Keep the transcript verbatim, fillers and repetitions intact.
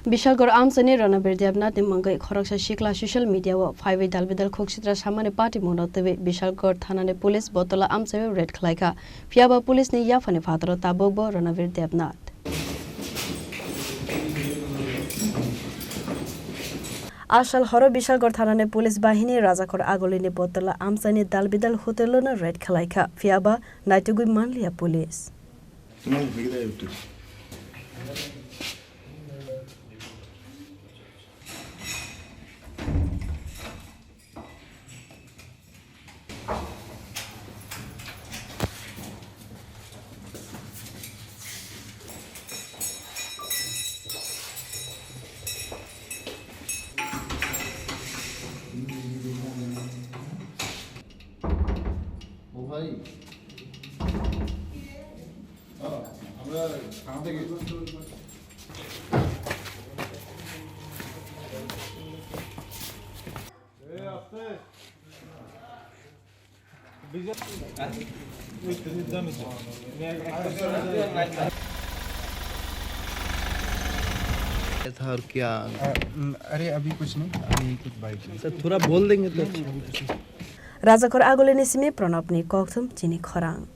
Bishalgarh amchaini Ranavir Debnath ni mungwi khoroksa sikla social media o phaiwi dalbidal khuksitra samani patimungno twiwi Bishalgarh thanani police Botala amchaio raid khlaikha. Phiyaba police ni yaphani phataro tabukbo Ranavir Debnath. Asal horo Bishalgarh thanani police bahini Rajakhor Agulini Botala amchaini dalbidal hotelono raid khlaikha. Phiyaba naitugwi manliya police. था और क्या? अ, न-, अरे, अभी कुछ नहीं, अभी कुछ बाइक नहीं। सर, थोड़ा बोल देंगे तो अच्छा। Rajakhor Agulini simi Pranabni kokthum chini khorang.